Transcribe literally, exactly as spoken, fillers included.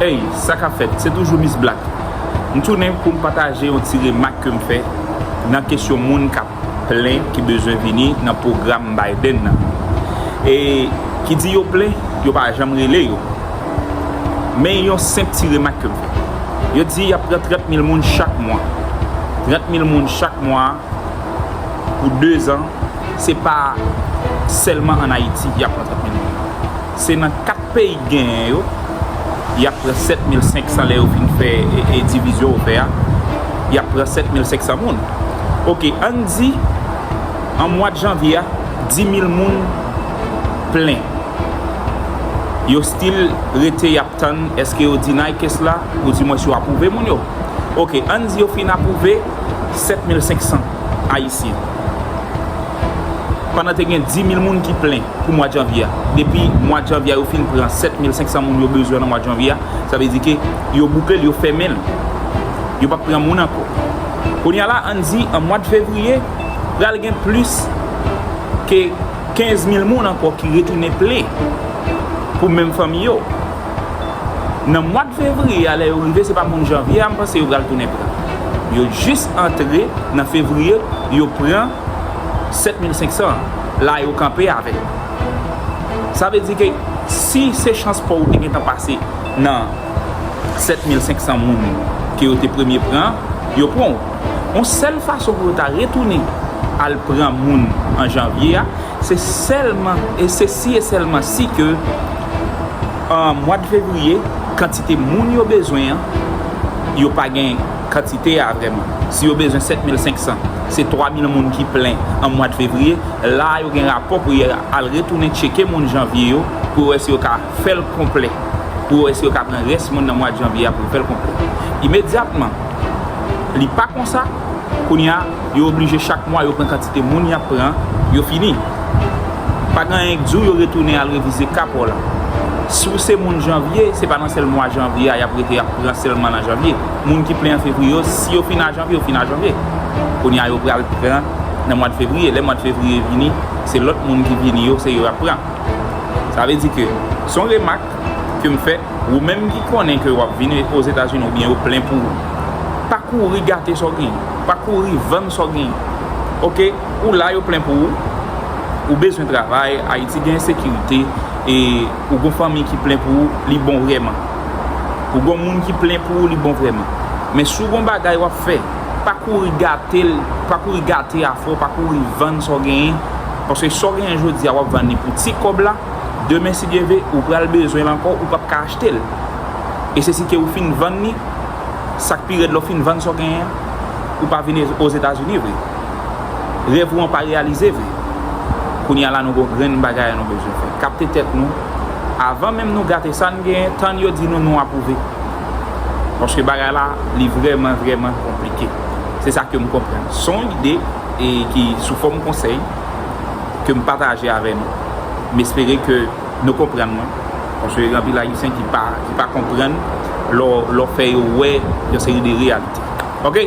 Hey, sa k ap fèt? Se toujou Miss Black. M tounen pou m pataje yon ti remak ke m fè nan kesyon moun k ap plen ki bezwen vini nan pwogram Biden nan. E ki di yo plen, yo pa janm rele yo. Men yon senp ti remak ke m fè. Yo di y ap pran trant mil moun chak mwa. Trant mil moun chak mwa pou de zan, se pa sèlman ann Ayiti y ap pran trant mil moun. Se nan kat peyi k genyen yo, y ap pran sèt mil senk san lè yo fin fè e, e divizyon yo fè a, y ap pran sèt mil senk san moun. Oke, ann di, an mwa janvye a, dis mil moun plen. Yo still rete, y ap tann èske yo deny case la, oudimwens yo apwouve moun yo. Oke, ann di yo fin apwouve sèt mil senk san Ayisyen. Pandan te gen dis mil moun ki plen pou mwa janvye a. Depi mwa janvye a, yo fin pran sèt mil senk san moun yo bezwen nan mwa janvye a, sa vle di ke yo bouke l, yo fèmen l. Yo p ap pran moun ankò. Kounye a la, ann di, an mwa fevriye, pral gen plis ke kenz mil moun ankò ki retounen plen pou menm fanmi yo. Nan mwa fevriye a, lè yo rive, se pa moun janvye a, m panse yo pral tounen pran. Yo jis antre nan fevriye, yo pran sèt mil senk san an. La, yo kanpe avè l. Sa vle di ke si se chans pa w ou te gentan pase nan sèt mil senk san moun ke yo te premye pran, yo pran w. Yon sèl fason pou yo ta retounen al pran moun an janvye a, se sèlman, e se si e sèlman si ke an mwa fevriye, kantite moun yo bezwen an, yo pa gen kantite a vrèman. Si yo bezwen sèt mil senk san, se twa mil moun ki plen an mwa fevriye, la yo gen rapò pou yo al retounen tcheke moun janvye yo, pou yo wè si yo ka fè l konplè, pou yo wè si yo ka pran rès moun nan mwa janvye a pou yo fè l konplè. Imedyatman, li pa konsa, kounye a, yo oblije chak mwa yo pran kantite moun y ap pran, yo fini. Pa gen anyen k di w yo retounen al revize ka pa w la. Si w se moun janvye, se pa nan sèl mwa janvye a y ap rete, y ap pran sèlman nan janvye. Moun ki plen an fevriye yo, si yo fin a janvye, yo fin a janvye. Kounye a yo pral pran nan mwa fevriye. Lè mwa fevriye vini, se lòt moun ki vini yo, se yo y ap pran. Sa vle di ke se yon remak ke m fè, ou menm ki konnen ke w ap vin Ozetazini oubyen yo plen pou ou, pa kouri gate sa w genyen, pa kouri vann sa w genyen. Oke, ou la, yo plen pou ou, ou bezwen travay, Ayiti gen ensekirite, e ou gon fanmi ki plen pou ou, li bon vrèman. Ou gon moun ki plen pou ou, li bon vrèman. Men si w gon bagay w ap fè, pa kouri gate l, pa kouri gate afè w, pa kouri vann sa w genyen, paske sa w genyen jodi a, w ap vann li pou ti kòb la, demen, si Dye vle, ou pral bezwen l ankò, ou p ap ka achte l. E se si ke ou fin vann li, sa k pi rèd, lè w fin vann sa w genyen an, ou pa vin Ozetazini vre. Rèv ou an pa reyalize vre. Kounye a la, nou gon grenn bagay nou bezwen fè. Kapte tèt nou. Avan menm nou gate sa n genyen, tann yo di nou nou apwouve. Paske bagay la, li vrèman, vrèman konplike. Se sa ke m konprann. Se yon ide e ki sou fòm konsèy ke m pataje avè nou. M espere ke nou konprann mwen. Paske gen anpil Ayisyen ki pa, ki pa konprann lè w, lè w fè yo wè yon seri de reyalite. Oke?